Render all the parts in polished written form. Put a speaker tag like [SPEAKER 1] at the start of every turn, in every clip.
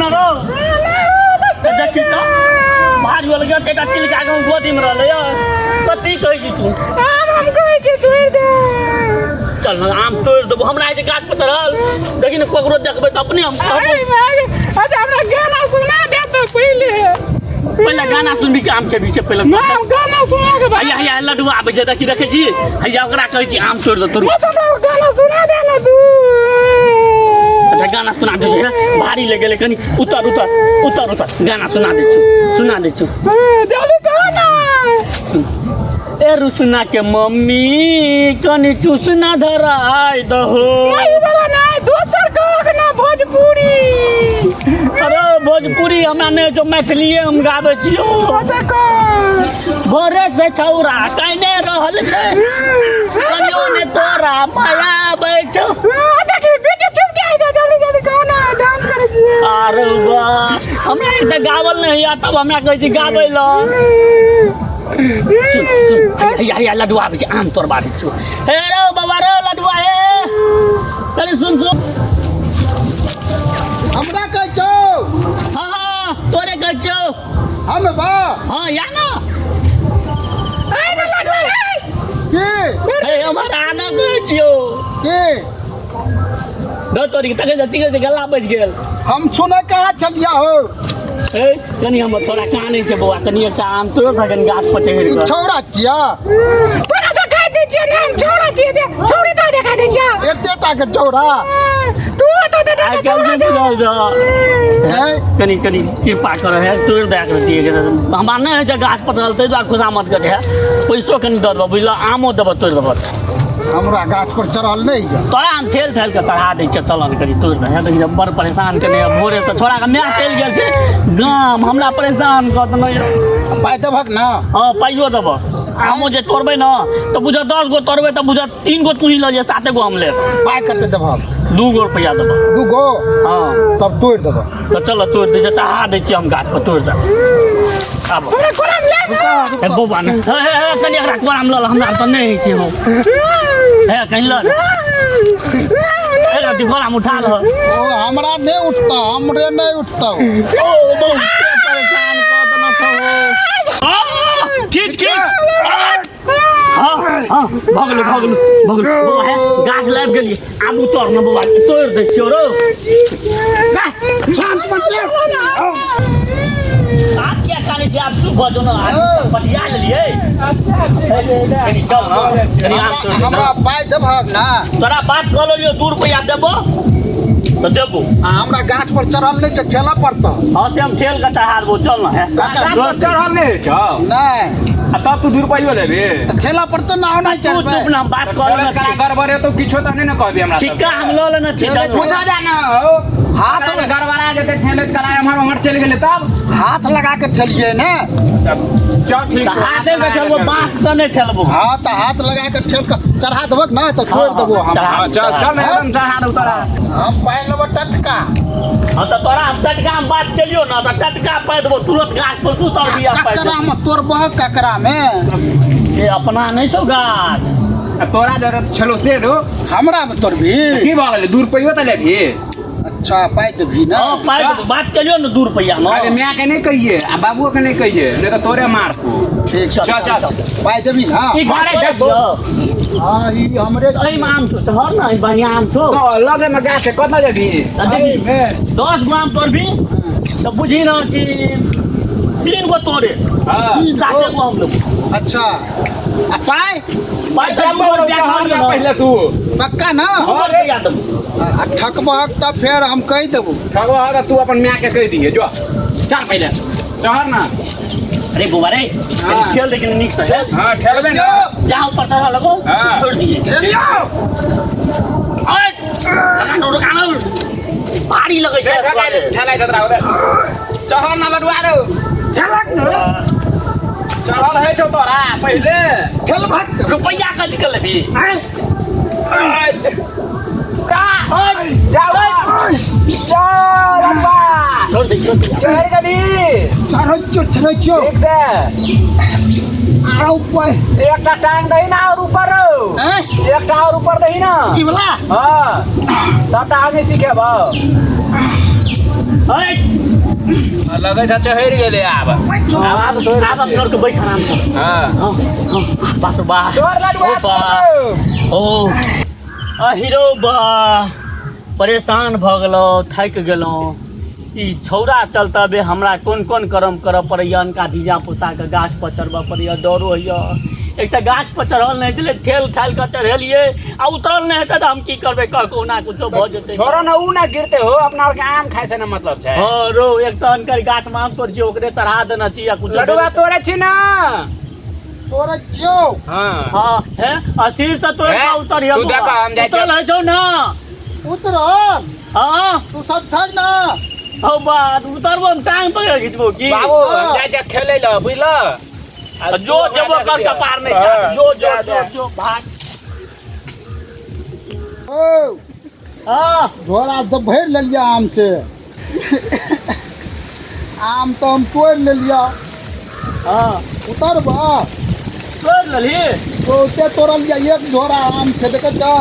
[SPEAKER 1] न रौ से देखी तऽ भारी होल गेल एकटा चिलका गाँव गोदीमे रहलै यऽ कथी कहै छी तू
[SPEAKER 2] आम हम कहै छी तोड़ि दे
[SPEAKER 1] चल ने आम तोड़ि देबो हमरा जे गाछ पर चढ़ल देखी ने ककरो देखबै तऽ अपने हम कहबो
[SPEAKER 2] अरे माय अच्छा हमरा गाना सुना दे तो पहिले
[SPEAKER 1] पहिले गाना सुनबी कि आम खेबी से पहिले
[SPEAKER 2] ना हम गाना सुना के बाद
[SPEAKER 1] हैया हैया लड्डुआ आबै छै देखी देखै छी हैया ओकरा कहै छी आम तोड़ि दे तोड़ू
[SPEAKER 2] तो हमरा गाना सुना दे ना तू
[SPEAKER 1] अच्छा गाना सुना दै छी भारी लग गेलै कनि उतर उतर उतर उतर गाना सुना दै छी सुना दै छी
[SPEAKER 2] जल्दी कहो ना
[SPEAKER 1] सुन ए रुसना के मम्मी कनि चूसना धराय दहो
[SPEAKER 2] नहीं वाला नहीं दोसर कहो ना भोजपुरी
[SPEAKER 1] अरे भोजपुरी हमरा नहि जो मैथिलीए हम गाबै छियौ
[SPEAKER 2] अच्छा कहो
[SPEAKER 1] भोरे से छौरा कने रहल छै कनियो ने तोरा माया आबै छौ
[SPEAKER 2] देखी बेटी चुप के जा जल्दी जल्दी कहो ना डांस करै छियै
[SPEAKER 1] अरे वाह हमरा एक तऽ गावल नहि होइया तब हमरा कहै छी गाबै लए सुन सुन हैया हैया लड्डू आबै छै आम तोड़बा दै छियौ हे रौ बाबा रौ लड्डुआ हे कनि सुन सुन
[SPEAKER 3] हमरा कहै छौ
[SPEAKER 1] हाँ हाँ तोरे कहै छियौ
[SPEAKER 3] हम बा
[SPEAKER 1] हाँ या ना
[SPEAKER 3] की
[SPEAKER 1] हे हमर आना कहै छियौ
[SPEAKER 3] की
[SPEAKER 1] दो तोरी तखन से चिकन से गला बचि गेल
[SPEAKER 3] हम सुनै कहाँ छलिया हो
[SPEAKER 1] ए कनि हमर थोड़ा कानै छै बौआ कनि एकटा आम तोड़ दऽ कनि गाछ पर चढ़ि कऽ
[SPEAKER 3] छौड़ा छिया
[SPEAKER 2] तोरा देखाई दै छियै ना हम छौड़ा छियै दे छौड़ी तो देखाई दै छियै
[SPEAKER 3] एते टा के छौड़ा
[SPEAKER 2] तू तो दे
[SPEAKER 1] आइ काल्हि
[SPEAKER 2] छौड़ा
[SPEAKER 1] नहि बुझल छौ
[SPEAKER 3] हैं?
[SPEAKER 1] कनि कनि कृपा कर है तोड़ि दए के दिए हमरा नहि होइ छै गाछ पर चढ़ल ताहि दुआरे खुशामद करै है पैसो कनि दऽ देबऽ बुझलऽ आमो देबऽ तोड़ि देबऽ
[SPEAKER 3] हमरा गाछ पर चढ़ल नहि यऽ
[SPEAKER 1] तोरा हम ठेल ठेल के चढ़ा दै छियै चल ने कनि तोड़ि दे देखी बड़ परेशान केने यऽ भोरे से छोड़ा के माय चलि गेल छै गाम हमरा परेशान कऽ देने यऽ
[SPEAKER 3] पाइ देबहक ने
[SPEAKER 1] हँ पाइयो देबऽ आमो जे तोड़बै ने तऽ बुझऽ 10 गो तोड़बै तऽ बुझऽ 3 गो तू ही लऽ लिअ 7 गो हम लेब
[SPEAKER 3] पाइ कते देबहक
[SPEAKER 1] 2 गो रुपैआ देबऽ
[SPEAKER 3] दू गो
[SPEAKER 1] हँ
[SPEAKER 3] तब तोड़ि देबह
[SPEAKER 1] तऽ चल तोड़ि दै छियै चढ़ा दै छियै हम गाछ पर तोड़ि दे आब
[SPEAKER 2] हमरा कोरामे ले
[SPEAKER 3] रुका
[SPEAKER 1] हे
[SPEAKER 3] रुका
[SPEAKER 1] बौआ ने हे हे हे कनि एकरा कोरामे लऽ ले हमरा तऽ नहि होइ छै हौ हे कनि लऽ ले हे रति कोरामे उठा लऽ
[SPEAKER 3] ओ हमरा नहि उठता हमरे नहि उठता
[SPEAKER 1] ओ बहुते परेशान कऽ देने छौ हौ। आ, खींच खींच हँ हँ भऽ गेलो भऽ गेलो भऽ गेलो बौआ हे गाछ लाबि गेलियै आब उतर ने बौआ तोड़ि दै छियौ रौ
[SPEAKER 3] शांत मत ले
[SPEAKER 1] आब किया कानै छी आब चुप भऽ जाउ ने आब पटिया लेलियै कनि चल ने कनि आब तोड़ि दे ने।
[SPEAKER 3] हमरा पाइ देबहक ने
[SPEAKER 1] तोरा बात कऽ लेलियौ 2 रुपैआ देबो तऽ देबो
[SPEAKER 3] आ हमरा गाछ पर चढ़ल नहि छै ठेला पड़तौ
[SPEAKER 1] हँ से हम ठेल कऽ चढ़ा देबो चल ने हे
[SPEAKER 3] गाछ
[SPEAKER 1] तोड़ दे।
[SPEAKER 4] चढ़ल नहि होइ छौ
[SPEAKER 3] नहि
[SPEAKER 4] आ तब तू 2 रुपैयो लेबे
[SPEAKER 3] तऽ ठेला पड़तौ ना ओना
[SPEAKER 1] तू चुप
[SPEAKER 3] चढ़बै
[SPEAKER 1] ना हम बात कऽ लेने
[SPEAKER 4] करा
[SPEAKER 1] छी
[SPEAKER 4] गड़बड़ हेतौ किछो तऽ नहि ने कहबी हमरा
[SPEAKER 1] ठिक्का हम लऽ लेने छी चल ने।
[SPEAKER 4] पूछा जा ना हो
[SPEAKER 3] हाथ
[SPEAKER 4] हाथ गड़बड़ा जेतै ठेलैत कला एम्हर ओम्हर चलि गेलै तब
[SPEAKER 3] हाथ लगा के ठेलियै ने
[SPEAKER 4] चल ठीक
[SPEAKER 1] तऽ हाथे से ठेलबो बाँस से नहि ठेलबो
[SPEAKER 3] हाँ तऽ हाथ लगा के ठेल के चढ़ा देबक ना तऽ छोड़ि देबो हम
[SPEAKER 1] चढ़ा
[SPEAKER 4] हाँ, चल चल एकदम चढ़ा दौ तोरा
[SPEAKER 3] हम पाइ लेबो टटका
[SPEAKER 1] हाँ तऽ तोरा हम टटका हम बात केलियो ना तऽ टटका पाइ देबो तुरंत गाछ पर तू सौ रुपया पाइ
[SPEAKER 3] ककरा
[SPEAKER 1] देबो
[SPEAKER 3] में तोड़बहक ककरा में
[SPEAKER 1] से अपना नहीं छौ गाछ
[SPEAKER 4] आ तोरा जरूरत छलो से रो
[SPEAKER 3] हमरा में तोड़बी
[SPEAKER 4] की भऽ गेलै 2 रुपैयो तऽ लेबही
[SPEAKER 3] अच्छा पाइ देबही ना
[SPEAKER 1] हाँ पाइ देबो बात केलियो ना 2 रुपया में
[SPEAKER 4] अरे माय के नहीं कहिए आ बाबुओ के नहीं कहिए नहीं तो तोरे मारतू
[SPEAKER 3] ठीक
[SPEAKER 1] चल
[SPEAKER 4] चल, चल।
[SPEAKER 3] पाइ देबही ना
[SPEAKER 1] ई गाछ
[SPEAKER 4] अरे
[SPEAKER 1] तोड़ै
[SPEAKER 4] देबो।
[SPEAKER 1] छियौ?
[SPEAKER 3] हाँ ई हमरे
[SPEAKER 1] एहिमे आम छौ चढ़ ना ई बढ़िआँ आम छौ
[SPEAKER 4] तो लगे में गाछ है कतऽ जेबही
[SPEAKER 1] आ देखी 10 गो आम तोड़बी तऽ बुझी ना कि 3 गो तोड़े
[SPEAKER 4] हाँ
[SPEAKER 1] 7 गो हम लेबो
[SPEAKER 3] अच्छा आ पाइ
[SPEAKER 1] पाइ तऽ 2 गो रुपया खा लियौ
[SPEAKER 4] पहिले तू
[SPEAKER 3] पक्का ना
[SPEAKER 1] 2 गो रुपया देबो
[SPEAKER 3] आ ठकबहक तऽ फेर हम कहि देबो
[SPEAKER 4] ठगबो तऽ तू अपन माय के कहि दिहे जो चल पहिले चढ़ ना
[SPEAKER 1] अरे बौआ रे कनि
[SPEAKER 4] हाँ।
[SPEAKER 1] खेल देख नीक से है
[SPEAKER 4] हाँ ठेलबे ना
[SPEAKER 1] जहाँ ऊपर चढ़ लगो
[SPEAKER 4] हाँ।
[SPEAKER 1] छोड़ दिए
[SPEAKER 3] ठेलियौ
[SPEAKER 1] अरे रुकानो रुकानो भारी लगै छै
[SPEAKER 4] ठेलै ठेलै छतरा उधर चढ़ ना लडुआ रे
[SPEAKER 3] झलक ने
[SPEAKER 4] चढ़ल है छौ तोरा पहिले
[SPEAKER 3] ठेल भक
[SPEAKER 1] रुपैया कथी के लेबही
[SPEAKER 3] आँय,
[SPEAKER 4] का जाओ जाओ लडुआ
[SPEAKER 1] छोड़ दे छोड़ दे
[SPEAKER 4] चढ़ गली
[SPEAKER 3] चढ़ै छियौ चढ़ै छियौ
[SPEAKER 4] ठीक से
[SPEAKER 3] आरो ऊपर
[SPEAKER 4] एकटा टांग दही ना और ऊपर
[SPEAKER 3] आँय,
[SPEAKER 4] एकटा और ऊपर दही ना
[SPEAKER 3] ई वला
[SPEAKER 4] हाँ सबटा आगे सीखेब
[SPEAKER 1] ऐ
[SPEAKER 4] लगै छै चढ़ि गेलै आब।
[SPEAKER 1] आब आब आब अपना के बैठ आराम से।
[SPEAKER 4] हाँ।
[SPEAKER 1] हाँ हाँ, बाप रे बा।
[SPEAKER 4] तोर लडुआ।
[SPEAKER 1] ओ बा। ओ अहिरो बा, परेशान भऽ गेलहुँ, थाकि गेलहुँ। ई छौड़ा चलतबे हमरा कोन कोन कर्म करऽ पड़ैए। अनका धिया पुताके गाछ पर चढ़बऽ पड़ैए, डरो होइए। एक तऽ गाछ पर चढ़ल नहि छलै, ठेल ठालि कऽ चढ़ेलियै आ उतरल नहि हेतै तऽ हम की करबै? कह कहुना कुछो भऽ जेतै।
[SPEAKER 4] छोड़ो ने, उ ना गिरते हो, अपना आर के आम खाय से ना मतलब छै।
[SPEAKER 1] हँ रौ, एक तऽ अनकर गाछमे आम तोड़ छियै, ओकरे चढ़ा देने छी आ कुछो।
[SPEAKER 4] लडुआ तोड़े छी ना?
[SPEAKER 3] तोरे छियौ।
[SPEAKER 4] हाँ।
[SPEAKER 1] हँ, हे अस्थिर से तोड़
[SPEAKER 4] हे,
[SPEAKER 1] कऽ उतरिहे।
[SPEAKER 4] तू देखऽ, हम जाइ छियौ।
[SPEAKER 1] उतरल होइ छौ ना?
[SPEAKER 3] उतरल।
[SPEAKER 1] हँ।
[SPEAKER 3] तू सब छह ना?
[SPEAKER 1] हौ बात, उतरबो हम टांग पकड़ घिचबो की?
[SPEAKER 4] बाबू, हम जाइ छियै खेलै लए, बुझल?
[SPEAKER 1] जो जेबो कर, कपार नहि चाट। जो जो जो जो, भाग।
[SPEAKER 3] ओ।
[SPEAKER 1] हँ।
[SPEAKER 3] झोरा तऽ भरि लेलियै आम से, आम तऽ हम तोड़ि लेलियै।
[SPEAKER 1] हँ।
[SPEAKER 3] उतरबह?
[SPEAKER 1] तोड़ि लेलही?
[SPEAKER 3] बहुते तोड़लियै, एक झोरा आम छै, देखै छह?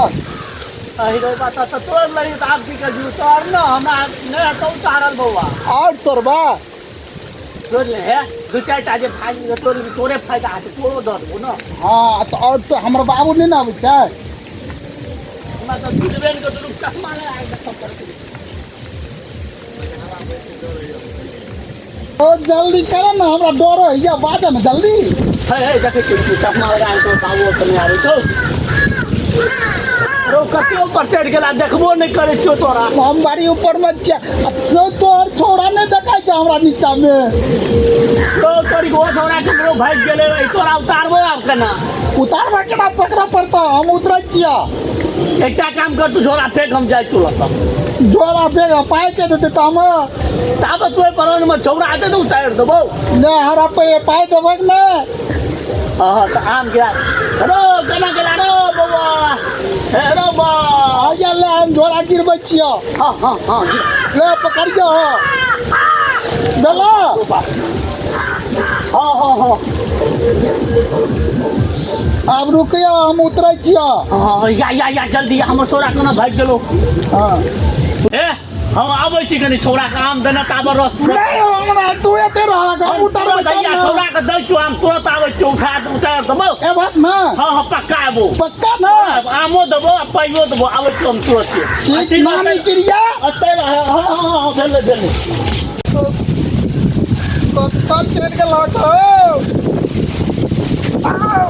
[SPEAKER 1] अही रे बात, तऽ तोड़ि लेलही तऽ आब की करबही? उतर ने, हमरा नहि हेतौ उतारल बौआ।
[SPEAKER 3] आओर तोड़बह?
[SPEAKER 1] तोड़ि ले हे, दू चारि टा जे फायदा तोड़ि लेबही, तोरे फायदा हेतौ, तोरो दऽ देबौ ने।
[SPEAKER 3] हँ, तऽ आओर तो हमर बाबू नहि ने अबै छै।
[SPEAKER 1] हमरा तऽ बुझबे नहि करतौ, चश्मा लगा कऽ देखऽ पड़तै।
[SPEAKER 3] ओ जल्दी कर ने, हमरा डर होइया, बाजऽ ने जल्दी।
[SPEAKER 1] हे हे, देखै छियै, चश्मा लगा कऽ तोर बाबू तऽ नहि आबै छौ रौ। कते ऊपर चढ़ि गेला, देखबो नहि करै छियौ तोरा।
[SPEAKER 3] हम बाड़ी ऊपर मे छियै आ तोहर छौड़ा नहि देखै छै हमरा नीचा मे।
[SPEAKER 1] रौ तोरी, ओ छौड़ा केकरो भागि गेलै रे। तोरा उतारबो आब केना?
[SPEAKER 3] उतारबा केना? पकड़ऽ पड़तौ, हम उतरै छियै।
[SPEAKER 1] एकटा काम कर, तू झोरा फेंक, हम जाइ छौ लऽ कऽ।
[SPEAKER 3] झोरा फेंक, पाइ के देतै तऽ हम?
[SPEAKER 1] ताबे तू पर मे छौड़ा हेतै तऽ उतारि देबौ।
[SPEAKER 3] नहि, हमरा पाइ देबक ने।
[SPEAKER 1] हँ, तऽ आम गिरा रो, केना गेला रो बौआ? हे रो बा।
[SPEAKER 3] आ जा, ले, हम झोरा गिरबै छियौ।
[SPEAKER 1] हँ हँ हँ।
[SPEAKER 3] ले, पकड़ियौ। बेला।
[SPEAKER 1] हँ हँ हँ।
[SPEAKER 3] आब रुकियौ, हम उतरै छियौ।
[SPEAKER 1] हँ, या या या, जल्दी, हमर छौड़ा केना भागि गेलो?
[SPEAKER 3] हँ।
[SPEAKER 1] हे, हम आबै छी कनि छौड़ाके आम देने, ताबे रस तुरत।
[SPEAKER 3] नहि, हमरा तू एते रह, हम उतरबै
[SPEAKER 1] तुरंत
[SPEAKER 3] तब
[SPEAKER 1] हैया
[SPEAKER 3] ने।
[SPEAKER 1] छौड़ाके दै छियौ आम, तुरंत आबै छियौ, उठा उतारि देबौ।
[SPEAKER 3] एबहक ने?
[SPEAKER 1] हँ हँ, पक्का आबो।
[SPEAKER 3] पक्का ने?
[SPEAKER 1] आमो देबो आ पाइयो देबो, आबै छियौ हम तुरंत।
[SPEAKER 3] ठीक, नानी क्रिया।
[SPEAKER 1] एतै रह। हँ हँ हँ, भेलै भेलै।
[SPEAKER 3] कतऽ चलि गेलहक हौ? आउ।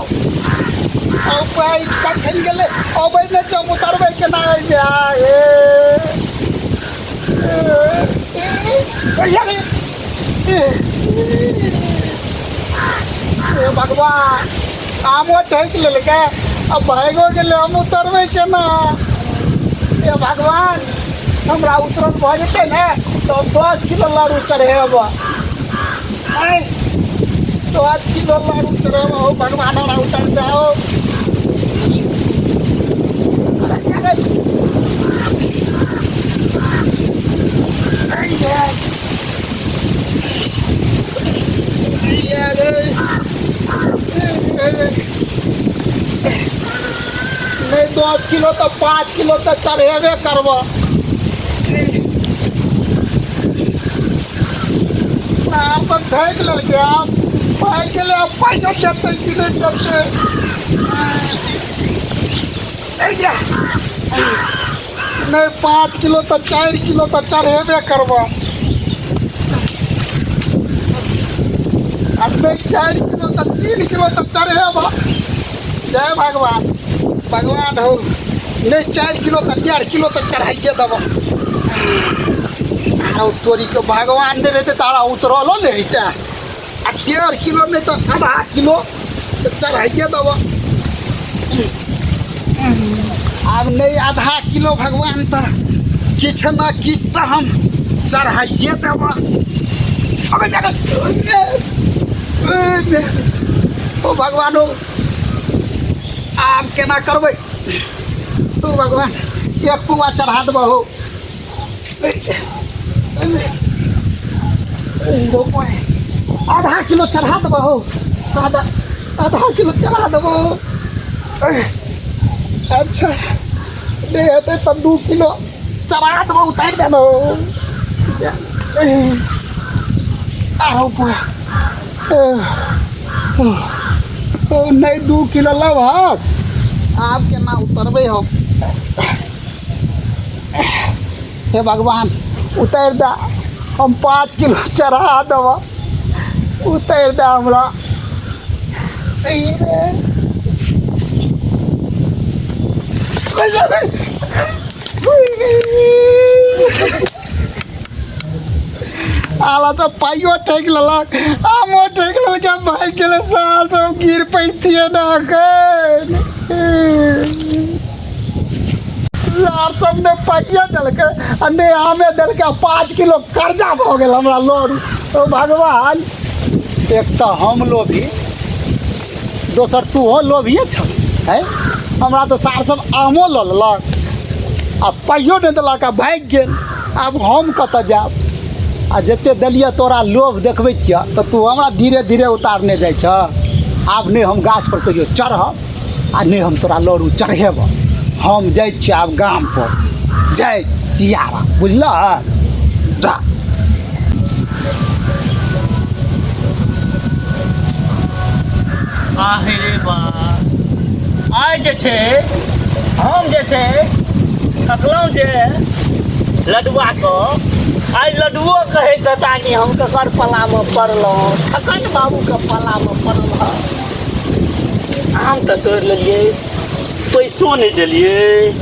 [SPEAKER 3] आउ, पाइ कखन गेलै? अबै नहि छै, हम उतरबै केना एहिमे? आ हे ए, ए, ए, ए, ए भगवान, आमो ठकि लेलकै आ भागिओ गेलै, हम उतरबै केना? हे भगवान, हमरा उतरल भऽ जेतै ने तऽ हम 10 किलो लाड़ू चढ़ेब। आँय, 10 किलो लाड़ू चढ़ेब। हो भगवान, हमरा उतारि दहो। अरे, अरे, नहि 10 किलो तऽ 5 किलो तऽ चढ़ेबे करब। आर सब ठकि लेलकै, आब भागि गेलै, आब पाइयो देतै कि नहि देतै? नहि 5 किलो तऽ 4 किलो तऽ चढ़ेबे करब। आ नहि 4 किलो तऽ 3 किलो तऽ चढ़ेब। जय भगवान, भगवान हो, नहि 4 किलो तऽ 1.5 किलो तऽ चढ़ाइए देब। आरो तोरीके, भगवान नहि रहतै तारा उतरलो नहि हेतै। आ 1.5 किलो नहि तऽ आधा किलो तऽ चढ़ाइए देब। आब नहि आधा किलो भगवान, तऽ किछु ने किछु तऽ हम चढ़ाइए देब। अबे ओ भगवान हो, आब केना करबै? ओ भगवान, एक पुआ चढ़ा देबह हो। आधा किलो चढ़ा देबह हो, आधा आधा किलो चढ़ा देबह हो। अच्छा, नहि हेतै तऽ 2 किलो चढ़ा देबह, उतारि देबह। आरो बा ओ नहि 2 किलो लेबहक आब केना उतरबै हम हे भगवान उतारि दे हम 5 किलो चढ़ा देबह उतारि दे हमरा ई रे। आला तऽ पाइयो ठकि लेलक आमो ठकि लेलक आ भागि गेलै साल सब गिर पड़ितियै ने एखन यार सब ने पाइयो देलकै आ ने आमे देलकै आ 5 किलो कर्जा भऽ गेल हमरा लोन। ओ भगवान, एक तऽ हम लोभी, दोसर तूहो लोभिए छह है। हमरा तऽ सार सब आमो लऽ लेलक आ पाइयो नहि देलक आ भागि गेल। आब हम कतऽ जायब? आ जते देलियै तोरा लोभ देखबै छियह तऽ तू हमरा धीरे धीरे उतारने जाइ छह। आब नहि हम गाछ पर कहियो चढ़ब आ नहि हम तोरा लड़ू चढ़ेबह। हम जाइ छियै आब गाम पर। जय सियाराम, बुझलह? जा।
[SPEAKER 1] आहे बा, आइ जे छै हम जे छै थकलहुँ जे लडुआ के, आइ लडुओ कहै देता कि हम ककर पलामे पड़लहुँ, ठकन बाबूके पलामे पड़लहुँ। आम तऽ तोड़ि लेलियै, पैसो नहि देलियै,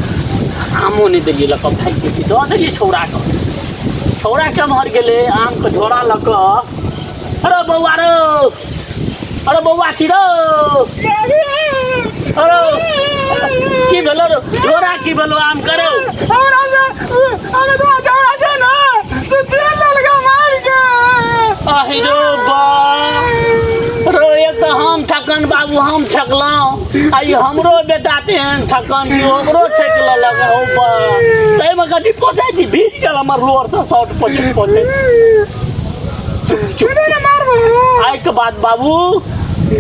[SPEAKER 1] आमो नहि देलियै, लऽ कऽ भागि गेलियै, दऽ देलियै छौड़ाके। छौड़ा केम्हर गेलै आमके झोरा लऽ कऽ? अरे बौआ रो, अरे बौआ छी रो, अरे की भेलो रो, झोरा की भेलो आम करो? अहि रो बा रो, एक तऽ हम ठकन बाबू हम ठकलहुँ, आ ई हमरो बेटा तेहन ठकन कि ओकरो ठकि लेलक। हौ बा, ताहिमे कथी पोछै छी, भीज गेल हमर लोर से शर्ट पोछैत पोछैत। चुप चुप, आइके बाद बाबू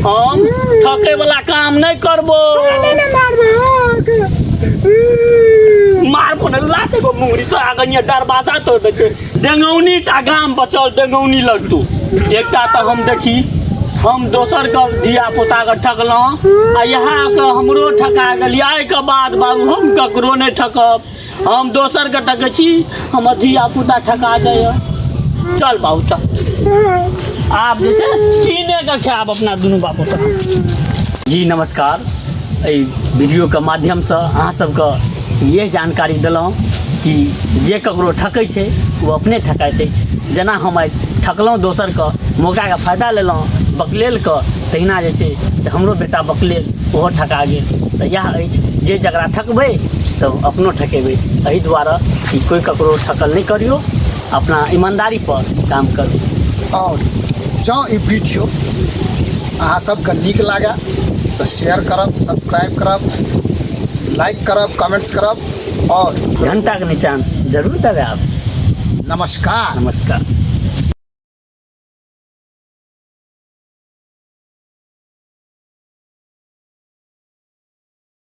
[SPEAKER 1] हम ठकै वाला काम नहि करबो। मारबो ने लात एगो मुंगरी तो आगनिया दरवाजा तोड़ दै छै। डेंगौनी टा गाम बचल, डेंगौनी लगतू एकटा तऽ हम देखी हम दोसर के धिया पुता के ठकलहुँ आ यहाँ के हमरो ठका गेली। आइके बाद बाबू हम ककरो नहि ठकब, हम दोसर के ठकै छी, हमर धिया पुता ठका जाइए। चल बाबू चल, आब जे छै कीने के खायब अपना दुनू बापू। जी नमस्कार, एहि वीडियोके माध्यमसँ अहाँ सबके इएह जानकारी देलहुँ कि जे ककरो ठकै छै ओ अपने ठकाइत अछि। जेना हम आइ ठकलहुँ दोसरके, मौकाके फायदा लेलहुँ बकलेलके, तहिना जे छै से हमरो बेटा बकलेल ओहो ठका गेल। तऽ इएह अछि जे जकरा ठकबै तऽ अपनो ठकेबै। एहि दुआरे कि कोइ ककरो ठकल नहि करियौ, अपना ईमानदारी पर काम करू।
[SPEAKER 3] आओर जँ ई वीडियो अहाँ सबके नीक लागए तऽ शेयर करब, सब्सक्राइब करब, लाइक करब, कमेंट्स करब और
[SPEAKER 1] घंटा के निशान जरूर दबायब।
[SPEAKER 3] नमस्कार।
[SPEAKER 1] नमस्कार।